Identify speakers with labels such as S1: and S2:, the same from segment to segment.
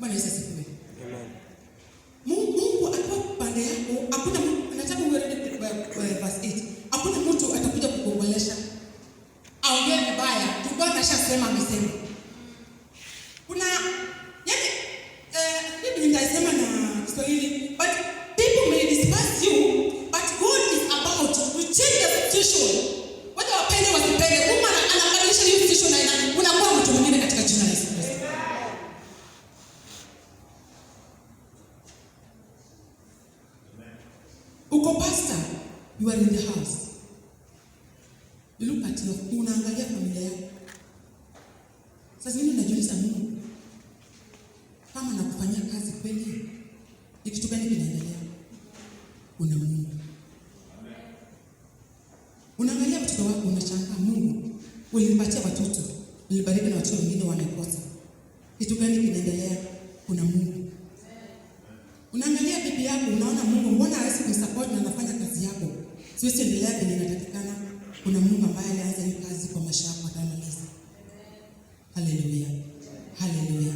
S1: Bwana Yesu asifiwe.
S2: Amen.
S1: Mungu akiwa pande yako, hakuna mtu, nataka uende verse 8. Hakuna mtu atakuja kukuongelesha. Aongee vibaya, tu Bwana ashasema, amesema. Kuna yani mimi nitasema na Kiswahili, but people may despise you, but God is about to change the situation. Whether wapende wasipende, Mungu anabadilisha hiyo situation na unakuwa mtu mwingine katika jina la Yesu Kristo. Uko pastor, you are in the house. You look at your, unaangalia familia yako. Sasa mimi najiuliza, Mungu, kama nakufanyia kazi kweli, ni kitu gani kinaendelea? Una Mungu. Unaangalia mtoto wako unashangaa, Mungu, ulinipatia watoto, ulibariki na watoto wengine wamekosa. Kitu gani kinaendelea? Kuna Mungu. Unaangalia bibi yako, unaona Mungu, mbona hawezi kunisupport na anafanya kazi yako? Siwezi endelea vile inatakikana. Kuna Mungu ambaye alianza hiyo kazi kwa maisha yako atamaliza. Haleluya. Haleluya.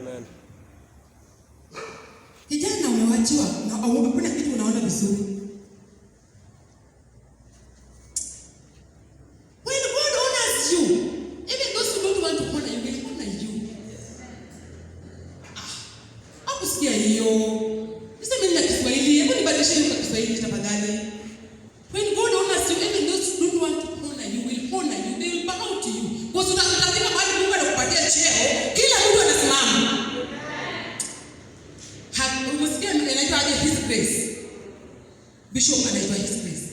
S2: Amen.
S1: Kijana umewachiwa na hakuna kitu unaona vizuri. When God honors you, even those who don't want to honor you will honor you. Ah, hakusikia hiyo. Niseme nini na Kiswahili? Hebu nibadilishe hiyo kwa Kiswahili tafadhali. When God honors you, even those who don't want to honor you will honor you. They will bow to you. Kwa sababu utafika mahali Mungu anakupatia cheo, kila mtu anasimama. Umesikia inaitwa aje? His Grace. Bishop anaitwa His Grace.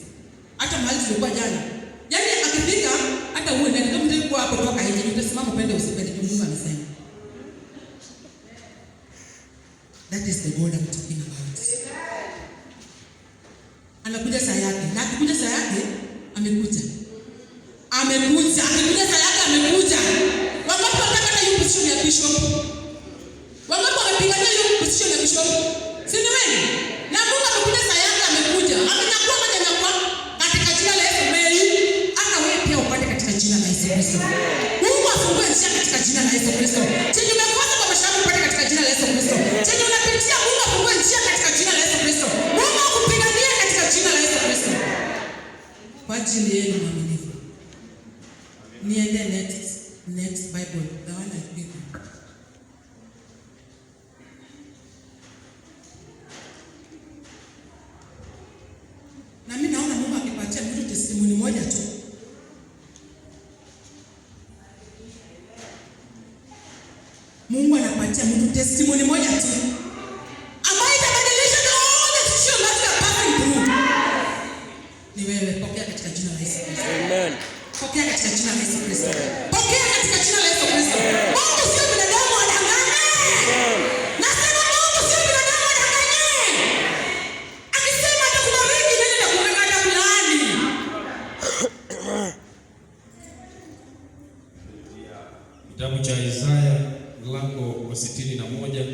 S1: Hata mahali tulikuwa jana. Yaani akifika hata uwe ndani kama mtu hapo toka nje utasimama upende usipende, Mungu amesema. That is the God I'm talking about. Anakuja saa yake. Na akikuja saa yake amekuja. Amekuja. Akikuja saa yake amekuja. Wangapi wanataka hata hiyo position ya bishop? Wangapi wamepigania hiyo position ya bishop? Si ni wewe? Na Mungu amekuja saa yake amekuja. Amenyakua ama hajanyakua? Katika jina la Yesu Mary, hata wewe pia upate katika jina la Yesu Kristo. Mungu afungue njia katika jina la Yesu Kristo. Chenye umekosa kwa maisha yako upate katika jina la Yesu Kristo. Chenye unapitia Mungu afungue njia katika jina la Yesu Kristo. Mungu akupiganie katika jina la Yesu Kristo. Kwa ajili yenu mwaminifu. Niende next Bible, the one I give you. Na mimi naona Mungu akipatia mtu testimony moja tu. Mungu anapatia mtu testimony moja tu ambayo itabadilisha the whole situation that you are passing through. Ni wewe, pokea katika jina la Yesu Kristo.
S2: Amen.
S1: Pokea katika jina la Yesu Kristo. Pokea katika jina la Yesu Kristo. Mungu sio binadamu adanganye. Nasema Mungu sio binadamu adanganye. Akisema atakubariki, nani atakulaani?
S3: Kitabu cha Isaya mlango wa 61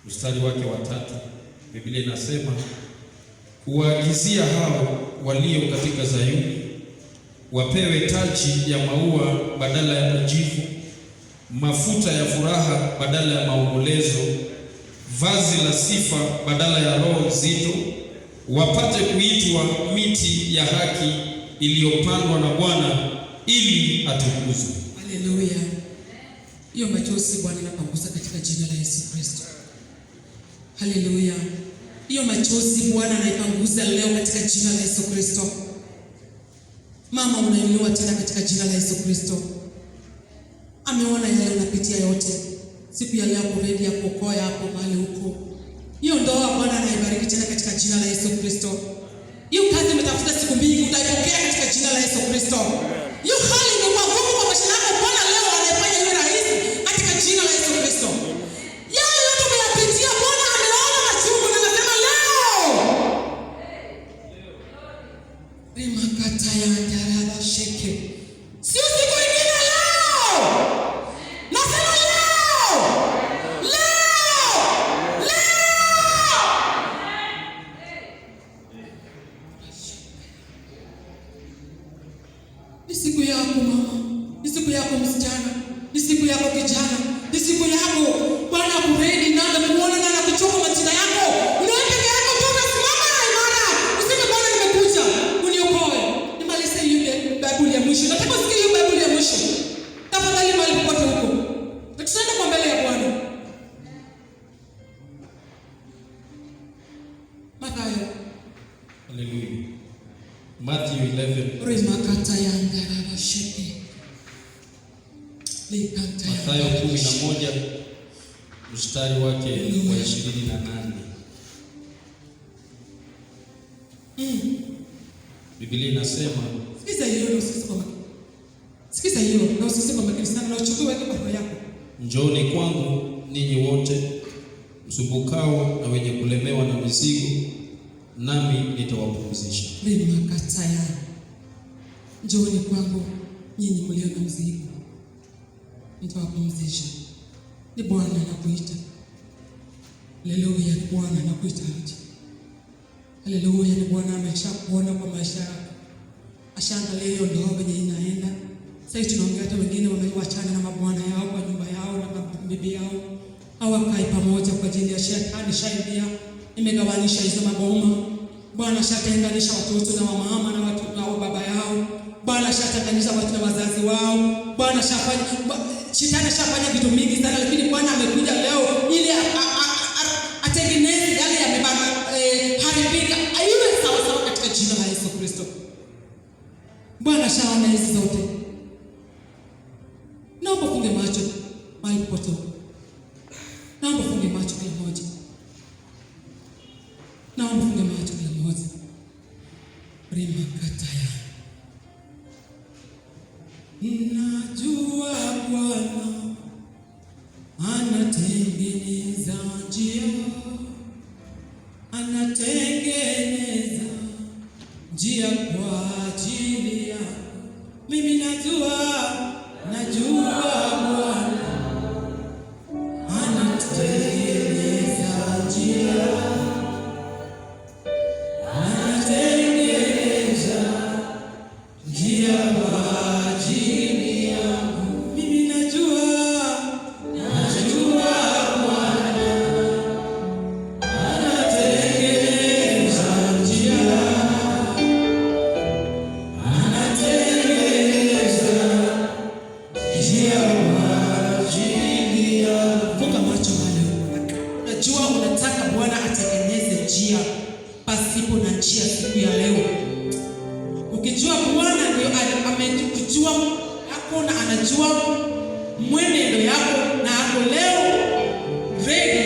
S3: mstari wake wa 3, Biblia inasema, kuwaagizia hao walio katika Zayuni wapewe taji ya maua badala ya majivu, mafuta ya furaha badala ya maombolezo, vazi la sifa badala ya roho nzito, wapate kuitwa miti ya haki iliyopandwa na Bwana ili atukuzwe.
S1: Haleluya. Hiyo machozi Bwana anapangusa katika jina la Yesu Kristo. Haleluya. Hiyo machozi Bwana anaipangusa leo katika jina la Yesu Kristo. Mama, unainua tena katika jina la Yesu Kristo. Ameona yale unapitia yote. Siku ya leo ako ready ya kuokoa hapo mahali huko. Hiyo ndoa Bwana anaibariki tena katika jina la Yesu Kristo. Hiyo kazi umetafuta siku mingi utaipokea katika jina la Yesu Kristo. Hiyo hali imekuwa ngumu kwa maisha yako, Bwana leo anaifanya iwe rahisi katika jina la Yesu Kristo. Yale yote umeyapitia, Bwana ameona machungu na anasema leo. Rimakata ya ndaraba sheke. Sio siku ingine leo. Nasema leo. Leo. Leo. Ni siku yako mama, ni siku yako msichana, ni siku yako kijana, ni siku yako. Bwana akubariki. Mathayo.
S3: Hallelujah. Matthew 11.
S1: Remakata yandarabasheke. Likanta
S3: Mathayo 11 mstari wake wa 28. Biblia inasema,
S1: Sikiza hiyo na usikize kwa makini. Sikiza hiyo na usikize kwa makini sana na uchukue weke kwa roho yako.
S3: Njooni kwangu ninyi wote msumbukao na wenye kulemewa na mizigo, nami nitawapumzisha.
S1: Remakata. Njooni kwangu nyinyi mlio na mzigo, nitawapumzisha. Ni Bwana anakuita. Haleluya, ni Bwana anakuita aje. Haleluya, ni Bwana ameshakuona kwa maisha yako. Ashaangalia hiyo ndoa venye inaenda. Sasa tunaongea hata wengine wamewachana na mabwana yao kwa nyumba yao na mabibi yao. Hawakai pamoja kwa ajili ya shetani shaingia. Imegawanisha hizo maboma. Bwana ashatenganisha watoto na wamama na watu na baba yao. Bwana ashatenganisha watu na wazazi wao. Bwana ashafanya, shetani ashafanya vitu mingi sana, lakini Bwana amekuja leo ili atengeneze yale yameharibika, aiwe sawa sawa katika jina la Yesu Kristo. Bwana ashaona hizi zote. Naomba funge macho mahali popote. Naomba funge macho kila mmoja. Naomba funge macho kila mmoja. Rimakataya. Najua Bwana anatengeneza njia, anatengeneza njia kwa ajili yangu. Mimi najua, najua Bwana anatengeneza njia, anatengeneza njia kwa ajili yangu. Mimi najua, najua Bwana anatengeneza njia, anatengeneza njia kwa ajili yangu. Funga macho mahali uko. Najua unataka Bwana atengeneze njia pasipo na njia siku ya leo. Ukijua Bwana ndio amekujua yako na anajua mwenendo yako na ako leo ready.